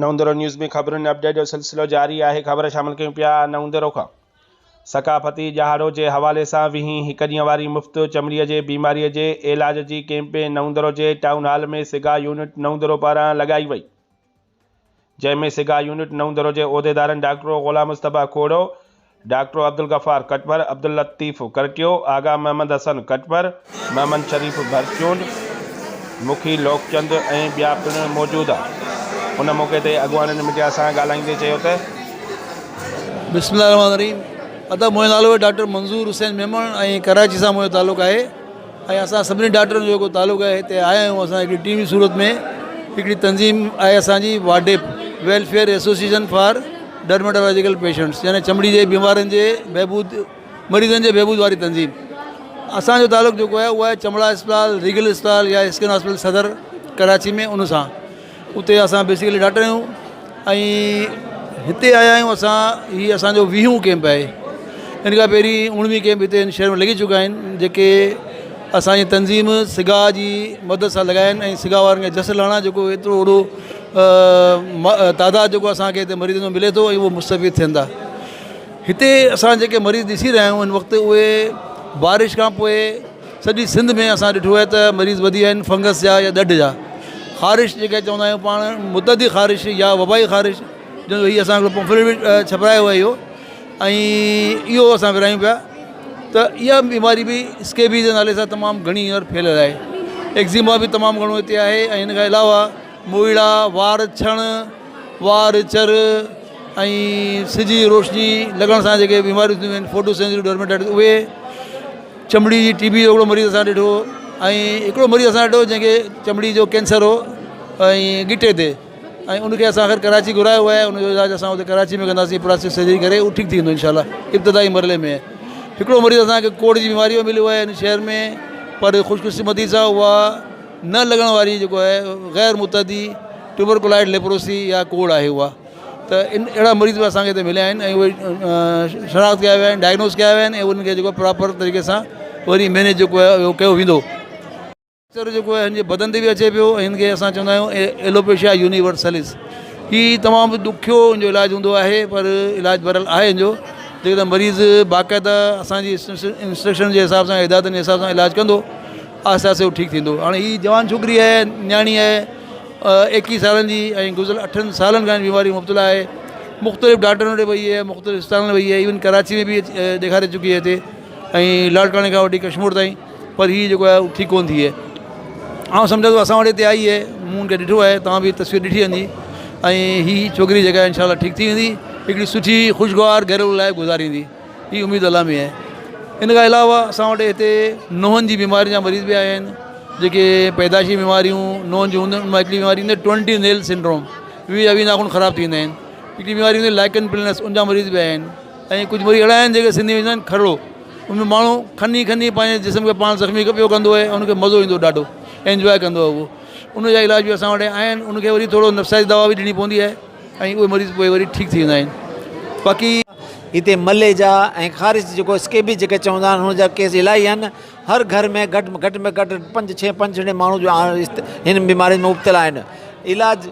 نئون ديرو نيوز ۾ خبرن ۽ اپڊيٽ جو سلسلو جاري آهي خبر شامل ڪيون پيا نئون ديرو کان ثقافتي ڏهاڙو جي حوالي سان ويهين هڪ ڏينهن واري مفت چمڙي جي بيماري جي علاج جي ڪيمپ نئون ديرو جي ٽائون هال ۾ سگا يونٽ نئون ديرو پاران لڳائي وئي جنهن ۾ سگا يونٽ نئون درو جي عهديدارن ڊاڪٽر غلام مصطفيٰ کوڙو، ڊاڪٽر عبدالغفار ڪٽپر، عبداللطيف ڪرٽيو، آغا محمد حسن ڪٽپر، محمد شريف ڀرچونڊ، مکي لوڪچند ۽ ٻيا پڻ موجود ها. ان موقعي تي اڳواڻن ميڊيا سان ڳالهائيندي چيو ته. بسم الله الرحمٰن الرحيم ادا منهنجو نالو آهي ڊاڪٽر منظور حسين ميمڻ ۽ ڪراچي سان منهنجو تعلق آهي. ۽ اسان سڀني ڊاڪٽرن جو جيڪو تعلق آهي هتي آيا آهيون اسان هڪڙي ٽيم جي صورت ۾ هڪڙي تنظيم آهي اسانجي واڊيپ ويلفيئر ايسوسيئيشن فار ڊرميٽالاجيڪل پيشنٽس يعني چمڙي جي بيمارين جي بهبود مريضن جي بهبود واري تنظيم اسانجو تعلق جيڪو آهي اهو آهي چمڙا اسپتال ريگل اسپتال يا اسڪن هاسپيٽل صدر ڪراچي ۾ ان سان اتي اسان بيسيڪلي ڊاڪٽر آهيون ۽ هتي آيا آهيون اسان هي اسانجو ويهون ڪيمپ آهي ان کان پهرين اڻويهه ڪيمپ هتي هن شهر ۾ لڳي چڪا آهن جيڪي اسانجي تنظيم سگا جي مدد سان لڳايا آهن ۽ سگا وارن کي جس لهڻا جيڪو ايترو وڏو تعداد جيڪو اسانکي هتي مريضن جو ملي ٿو ۽ اهو مستفيد ٿين ٿا هتي اسان جيڪي مريض ڏسي رهيا آهيون هن وقت اهي بارش کان پوء سڄي سنڌ ۾ اسان ڏٺو آهي ته مريض وڌي ويا آهن فنگس جا يا ڏڍ جا خارش جيڪي چوندا آهيون پاڻ متعدي خارش يا وبائي خارش جو هي اسان هڪڙو پمفليٽ به ڇپرايو آهي اهو ۽ اهو اسان ورهايون پيا ته اها بيماري به اسڪيبي جي نالي سان تمام گهڻي هينئر ڦهليل آهي ايڪزيما به تمام گهڻو هتي آهي ۽ ان کان علاوه موئڙا وار ڇڻ وار چر ۽ سج جي روشني لڳڻ سان جيڪي بيماريون ٿينديون آهن فوٽو سينسيٽو ڊرميٽائٽس اهي چمڙي جي ٽي بي جو هڪڙو مريض اسان ڏٺو ۽ هڪڙو مريض اسان ڏٺو جنهن کي چمڙي جو ڪينسر هو ۽ ڳٽي تي ۽ ان کي اسان آخر ڪراچي گهرايو آهي ان جو علاج اسان اتي ڪراچي ۾ ڪنداسين پلاسٽڪ سرجري ڪري اهو ٺيڪ ٿي ويندو انشاء الله ابتدائي مرحلي ۾ هڪڙو مريض اسان کي ڪوڙ جي بيماري جو مليو آهي هن شهر ۾ پر خوش قسمتي سان اها نه لڳڻ واري جيڪو آهي غير متعدي ٽيوبرڪولائڊ ليپروسي يا ڪوڙ آهي اها ته ان اهڙا مريض به اسان کي هتي مليا آهن ۽ اهي شناخت ڪيا ويا آهن ڊائگنوز ڪيا ويا آهن ۽ انهن کي جيڪو پراپر طريقي سان وري مينيج جيڪو آهي اهو ڪيو ويندو. اثر جيڪو آهي هن جي بدن تي به اچي پيو ۽ هن کي اسان چوندا آهيون ايلوپيشيا يونيورسلس هي تمام ڏکيو ان جو علاج هوندو آهي پر علاج بهرحال آهي ان جو جيڪڏهن مريض باقاعده اسانجي انسٽرڪشن جي حساب سان هدايتن جي حساب سان علاج ڪندو آهستي آهستي هو ٺيڪ ٿيندو هاڻي هي جوان ڇوڪري آهي نياڻي آهي ايڪيهه سالن جي ۽ گذريل اٺن سالن کان هن بيماري مبتلا آهي مختلف ڊاڪٽرن وٽ وئي آهي مختلف اسپتالن ۾ وئي آهي ايون ڪراچي ۾ به ڏيکاري چڪي آهي هتي ۽ لاڙڪاڻي کان وٺي ڪشمور تائين پر هي جيڪو آهي ٺيڪ ڪونه ٿي آهي آئون سمجهان ٿو اسان وٽ هتي آئي آهي مون هن کي ڏٺو آهي توهان به تصوير ڏٺي هوندي ۽ هي ڇوڪري جيڪا انشاء الله ٺيڪ ٿي ويندي هڪڙي سٺي خوشگوار گهريلو لائف گذاريندي هي اميد الله ۾ آهي ان کان علاوه اسان وٽ هتي نونهن جي بيمارين جا مريض به آيا آهن جيڪي پيدائشي بيماريون نونهن جون هونديون آهن ان مان هڪڙي بيماري هوندي آهي ٽوئنٽي نيل سنڊروم ويهه يا 20 ناخن خراب ٿي ويندا آهن هڪڙي بيماري هوندي آهي لائڪن پلنس ان جا مريض به آيا آهن ۽ ڪجهه مريض اهڙا آهن جيڪي سنڌي ۾ چوندا آهن کرڙو ان ۾ ماڻهو کني کني پنهنجي جسم کي پاڻ زخمي پيو ڪندو آهي ان کي مزو ايندو ڏاڍو انجواء ڪندو آهي اهو ان جا علاج به اسان وٽ آهن ان کي وري ٿورو نفسياتي دوا به ڏني پوندي آهي ۽ اهي مريض پوء وري ٺيڪ ٿي ويندا آهن باقي. هتي ملي جا ۽ خارش جيڪو اسڪيبيز جيڪي چوندا آهن ان جا ڪيس الاهي آهن هر گهر ۾ گهٽ گهٽ ۾ گهٽ پنج ڇهه پنج ڇهه ماڻهو جو هن بيمارين ۾ مبتلا آهن علاج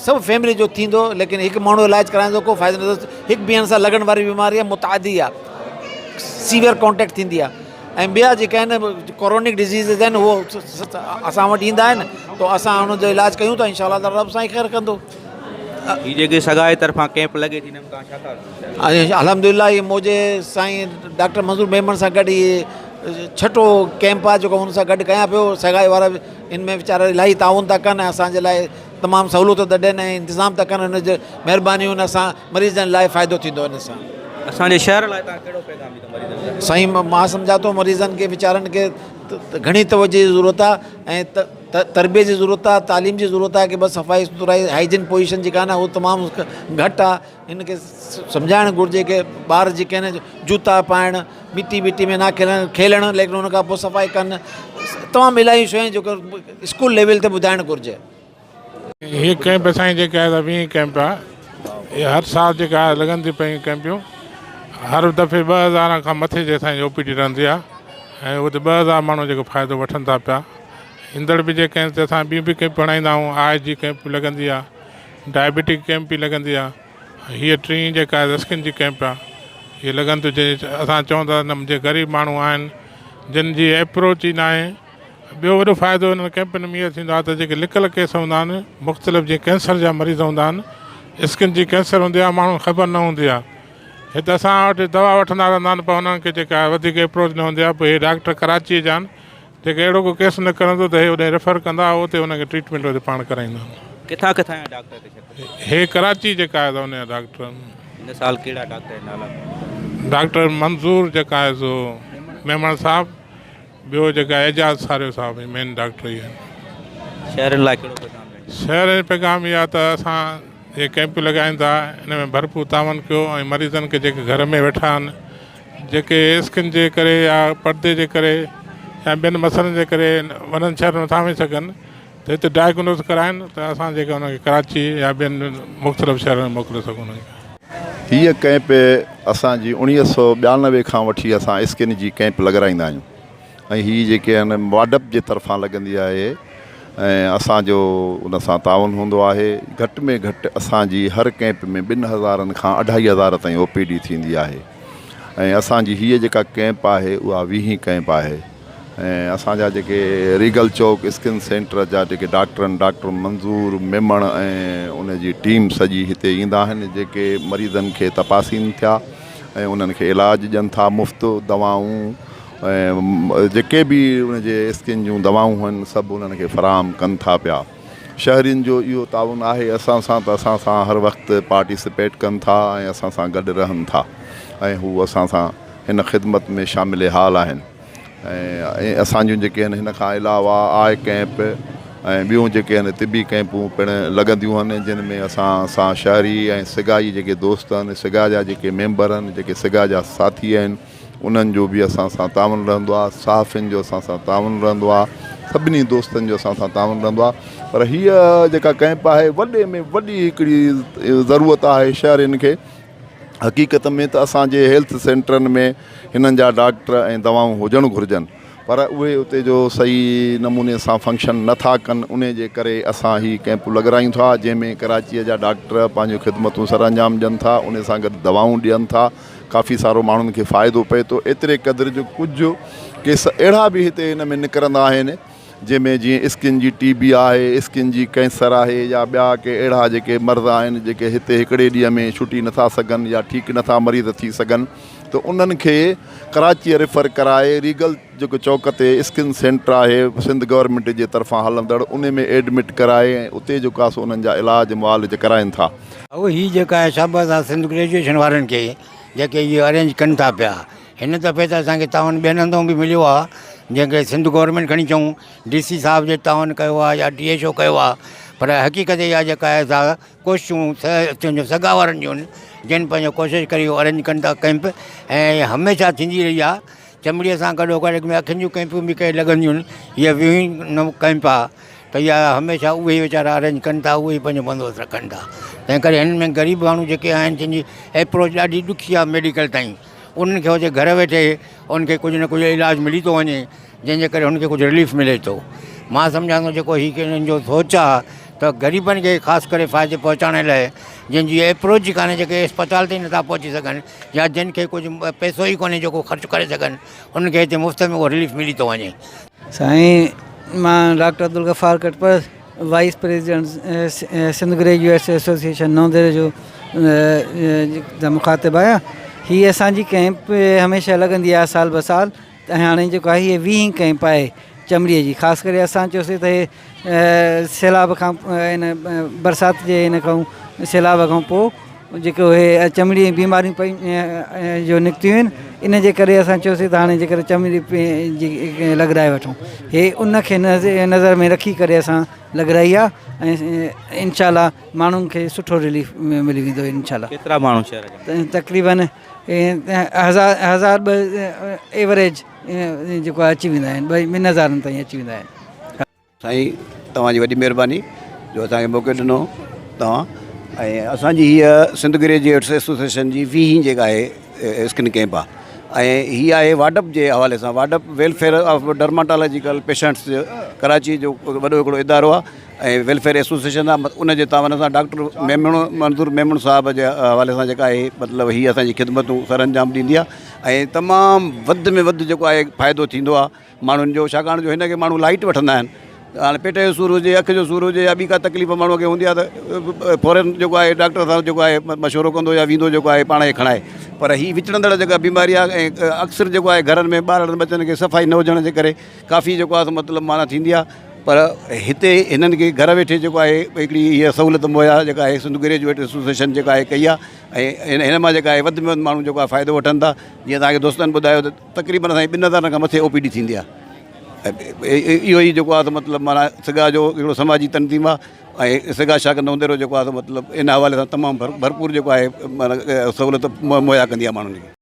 سڀ فيملي جو ٿيندو ليڪن هڪ ماڻهو علاج ڪرائيندو ڪو فائدو نه ٿيندو هڪ ٻين سان لڳڻ واري بيماري آهي متعدي آهي سيويئر ڪانٽيڪٽ ٿيندي آهي ۽ ٻيا جيڪي آهن ڪرونڪ ڊزيزز آهن اهو اسان وٽ ايندا آهن ته اسان ان جو علاج ڪيون ٿا انشاء الله تعالٰي رب سائين خير ڪندو. هي جيڪي سگا جي طرفان ڪيمپ لڳي ٿي ان ۾ توهان ڇا ٿا چاهيو؟ الحمد لله هي منهنجي سائين ڊاڪٽر منظور ميمڻ سان گڏ هي ڇٺو ڪيمپ آهي جيڪو ان سان گڏ ڪيان پيو سگائي وارا به ان ۾ ويچارا الاهي تعاون ٿا ڪن ۽ اسان جي لاء تمام سهولت ٿا ڏين ۽ انتظام ٿا ڪن ان جي مهرباني ان سان مريضن لاء فائدو ٿيندو ان سان. اسان جي شهر لاء توهان ڪهڙو پيغام ڏيندا مريضن لاء؟ سائين مان سمجهان ٿو مريضن کي ويچارن کي گهڻي توجه جي ضرورت آهي ۽ تربيت جي ضرورت آهي تعليم جي ضرورت آهي ڪي بس صفائي سٿرائي هائيجين پوزيشن جيڪا آهي نه اهو تمام گهٽ آهي هن کي سمجهائڻ گهرجي ڪي ٻار جيڪي آهن جوتا پائڻ مٽي وٽي ۾ نه کيلڻ کيلڻ ليڪن ان کان پوء صفائي ڪن تمام الاهي شيون جيڪو اسڪول ليول تي ٻڌائڻ گهرجي. هي ڪئمپ سائين جيڪا آهي سا ويهين ڪئمپ آهي هي هر سال جيڪا آهي لڳن ٿي پيون ڪئمپيون هر دفعي 2000 کان مٿي جي سائين او پي ڊي رهندي آهي ۽ اتي 2000 ماڻهو جيڪو فائدو وٺن ٿا پيا ايندڙ به جيڪي آهن سي اسان ٻيون به ڪئمپ هڻائيندا آهيون آء جي ڪئمپ به لڳندي آهي ڊائبيٽڪ ڪيمپ به لڳندي آهي. هيء ٽين جيڪا آهي اسڪن جي ڪيمپ آهي. هيء لڳن ٿيون جي اسان چئون ٿا ته جي غريب ماڻهو آهن جن جي ايپروچ ئي ناهي. ٻيو وڏو فائدو انهن ڪيمپن ۾ اهو ٿيندو آهي ته جيڪي لڪل ڪيس هوندا آهن مختلف جيئن ڪينسر جا مريض هوندا آهن اسڪن جي ڪينسر هوندي آهي ماڻهن کي خبر نه هوندي آهي هت اسان وٽ دوا وٺندا رهندا آهن پر انهن کي جيڪا وڌيڪ ايپروچ نه هوندي آهي پوء هي ڊاڪٽر ڪراچيء جا آهن جيڪي اهڙو ڪو ڪيس نڪرندو ته هي اوڏانهن ريفر ڪندا اتي انهن کي ٽريٽمينٽ اتي پاڻ ڪرائيندا آهن. ڪٿان ڪٿان جا ڊاڪٽر هتي شرڪت ڪندا؟ هي ڪراچي جيڪا آهي سو ان جا ڊاڪٽر آهن. هن سال ڪهڙا ڊاڪٽر جا نالا کڻو؟ ڊاڪٽر منظور جيڪا آهي سو ميمڻ صاحب ٻيو جيڪا اعجاز ساريو صاحب هي مين ڊاڪٽر هي آهن. شهرين لاء ڪهڙو پيغام ڏيڻ چاهيندا؟ شهرين جو پيغام اهو آهي ته اسان هي ڪئمپون لڳايون ٿا ان ۾ ڀرپور تعاون ڪيو ۽ مريضن کي جيڪي گهر ۾ ويٺا آهن جيڪي اسڪن جي ڪري يا پردي جي ڪري يا ٻين مسئلن جي ڪري وڏن شهرن ۾ نٿا وڃي سگهن ته هتي ڊائگنوز ڪرائن ته اسان جيڪي انهن کي ڪراچي يا ٻين مختلف شهرن ۾ موڪلي سگهون انهن کي. هيء ڪئمپ اسان جي 1992 کان وٺي اسان اسڪن جي ڪئمپ لڳرائيندا آهيون ۽ هي جيڪي آهن واڊپ جي طرفان لڳندي آهي ۽ اسان جو ان سان تعاون هوندو آهي گهٽ ۾ گهٽ اسان جي هر ڪئمپ ۾ ٻن هزارن کان اڍائي هزار تائين او پي ڊي ٿيندي آهي ۽ اسان جي هيء جيڪا ڪئمپ آهي اها ويهين ڪئمپ آهي ۽ اسان جا جيڪي ريگل چوڪ اسڪن سينٽر جا جيڪي ڊاڪٽر آهن ڊاڪٽر منظور ميمڻ ۽ ان جي ٽيم سڄي هتي ايندا آهن جيڪي مريضن کي تپاسين ٿيا ۽ انهن کي علاج ڏين ٿا مفت دوائون ۽ جيڪي به ان جي اسڪن جون دوائون آهن سڀ انهن کي فراهم ڪن ٿا پيا شهرين جو اهو تعاون آهي اسان سان ته اسان سان هر وقت پارٽيسپيٽ ڪن ٿا ۽ اسان سان گڏ رهن ٿا ۽ هو اسان سان هن خدمت ۾ شامل حال آهن ۽ اسان جون جيڪي آهن هن کان علاوه آء ڪئمپ ۽ ٻيون جيڪي آهن طبي ڪئمپون پڻ لڳنديون آهن جن ۾ اسان سان شهري ۽ سگا جي جيڪي دوست آهن سگا جا جيڪي ميمبر آهن جيڪي سگا جا ساٿي آهن انهن جو به اسان سان تعاون رهندو آهي، صحافين جو اسان سان تعاون رهندو آهي، سڀني دوستن جو اسان سان تعاون رهندو آهي پر هيء جيڪا ڪئمپ آهي وڏي ۾ وڏي هڪڙي ضرورت آهي شهرين کي حقيقت ۾ ته اسان جي هيلٿ سينٽرن ۾ هنن جا ڊاڪٽر ۽ دوائون هجڻ گهرجن پر اهي اتي جو صحيح نموني سان فنڪشن نه ٿا ڪن انهي جي ڪري اسان هي ڪئمپ لڳرايون ٿا جنهن ۾ ڪراچيء جا ڊاڪٽر پنهنجون خدمتون سرانجام ڏين ٿا انهي سان گڏ دوائون ڏين ٿا ڪافي سارو ماڻهن کي فائدو پئي ٿو ايتري قدر جو ڪجهه ڪيس اهڙا به هتي هن ۾ نڪرندا آهن جنهن ۾ جيئن اسڪن جي ٽي بي آهي اسڪن جي ڪينسر آهي يا ٻيا ڪي اهڙا جيڪي مرض آهن جيڪي هتي هڪڙي ڏينهن ۾ ڇٽي نٿا سگهن يا ٺيڪ نٿا مريض ٿي سگهن ته انهن کي ڪراچيء ريفر ڪرائي ريگل جيڪو چوڪ تي اسڪن سينٽر آهي سنڌ گورنمينٽ جي طرفان هلندڙ ان ۾ ايڊمٽ ڪرائي ۽ اتي جيڪو آهي سو انهن جا علاج معالج ڪرائين ٿا. اهو هي جيڪا آهي شابس آهي سنڌ گريجوئيشن وارن کي جيڪي اهو ارينج ڪن ٿا پيا هن دفعي ته اسان کي تعاون ٻين هنڌون به مليو آهي جنهن کي سنڌ گورنمينٽ کڻي چئون ڊي سي صاحب جي تعاون ڪيو آهي يا ڊي ايڇ او ڪيو آهي پر حقيقت اها جيڪا آهي سا ڪوششون تنهنجو سگا وارن جون جن پنهنجو ڪوشش ڪري اهو ارينج ڪن ٿا ڪئمپ ۽ هميشه ٿيندي رهي آهي چمڙيء سان گڏو گڏ ۾ اکين جون ڪئمپون به ڪي لڳنديون آهن هيء ويهين ڪئمپ آهي ته اها هميشه اهي ئي ويچارا ارينج ڪن ٿا اهي ئي پنهنجو بندوبست رکن ٿا تنهن ڪري هنن ۾ غريب ماڻهو جيڪي آهن جن جي ايپروچ ڏاڍي ڏکي آهي ميڊيڪل تائين انهن کي هتي گهر ويٺي انهن کي ڪجهه نه ڪجهه علاج ملي ٿو وڃي جنهن جي ڪري هن کي ڪجهه رليف ملي ٿو مان سمجهان ٿو جيڪو هي هنن جو سوچ آهي ته غريبن کي خاص ڪري فائدي پهچائڻ لاء جن جي ايپروچ ئي ڪانهي جيڪي اسپتال تائين نٿا پهچي سگهن يا جن کي ڪجهه پئسو ئي ڪونهي جيڪو خرچ ڪري سگهن انهن کي هتي مفت ۾ اهو رليف ملي ٿو وڃي. سائين مان doctor Abdul Ghaffar Katpar vice president Sindh graduates association Naudero جو مخاطب آهيان هي اسان جي ڪئمپ هميشه لڳندي آهي سال به سال ۽ هاڻي جيڪو آهي هي ويهين ڪئمپ آهي چمڙي جي خاص ڪري اسان چيوسي ته هي سيلاب کان ان برسات جي ان کان سيلاب کان پوء جيڪو هي چمڙي جون بيماريون پئي جو نڪتيون آهن ان جي ڪري اسان چيوسي ته هاڻي جيڪر چمڙي جي لڳرائي وٺون هي ان کي نظر ۾ رکي ڪري اسان لڳرائي آهي ۽ انشاء الله ماڻهن کي سٺو رليف ملي ويندو انشاء الله ڪيترا ماڻهو شهر جا تقريبن هزار هزار ٻه ايوريج جيڪو آهي اچي ويندا آهن ٻن هزارن تائين اچي ويندا آهن. سائين توهان جي وڏي مهرباني جو اسان کي موقعو ڏنو توهان ۽ اسان جي هيء سنڌ گريجوئيٽس ايسوسيئيشن جي ويهين جيڪا آهي اسڪن ڪئمپ آهي ۽ هي آهي واڊپ جي حوالي سان واڊپ ويلفيئر آف ڊرماٽالاجيڪل پيشنٽس ڪراچي جو وڏو هڪڙو ادارو آهي. ۽ ويلفيئر ايسوسيئيشن آهي ان جي تعاون سان ڊاڪٽر ميمڻ منظور ميمڻ صاحب جي حوالي سان جيڪا آهي مطلب هي اسان جي خدمتون سر انجام ڏيندي آهي ۽ تمام وڌ ۾ وڌ جيڪو آهي فائدو ٿيندو آهي ماڻهن جو ڇاڪاڻ جو هن کي ماڻهو لائيٽ وٺندا آهن هاڻي پيٽ جو سور هجي اک جو سور هجي يا ٻي ڪا تڪليف ماڻهوء کي هوندي آهي ته فورن جيڪو آهي ڊاڪٽر سان جيڪو آهي مشورو ڪندو يا ويندو جيڪو آهي پاڻ کي کڻائي پر هي وچڙندڙ جيڪا بيماري آهي ۽ اڪثر جيڪو آهي گهرن ۾ ٻارڙن ٻچن کي صفائي نه هجڻ جي ڪري ڪافي جيڪو آهي سو مطلب معنيٰ ٿيندي آهي پر هتي هنن کي گهر ويٺي جيڪو آهي هڪڙي هيء سهولت مهيا جيڪا آهي سنڌ گريجوئيٽ ايسوسيئيشن جيڪا آهي ڪئي آهي ۽ هن مان جيڪا آهي وڌ ۾ وڌ ماڻهو جيڪو آهي فائدو وٺن ٿا جيئن توهان کي دوستن ٻڌايو ته تقريبن اسان جي ٻن هزارن کان مٿي او پي ڊي ٿيندي آهي ۽ اهو ئي جيڪو آهي مطلب معنيٰ سگا جو هڪڙو سماجي تنظيم آهي ۽ سگا شاخ نئون ديرو جيڪو آهي مطلب ان حوالي سان تمام ڀرپور جيڪو آهي معنيٰ سهولت مهيا ڪندي آهي ماڻهن کي.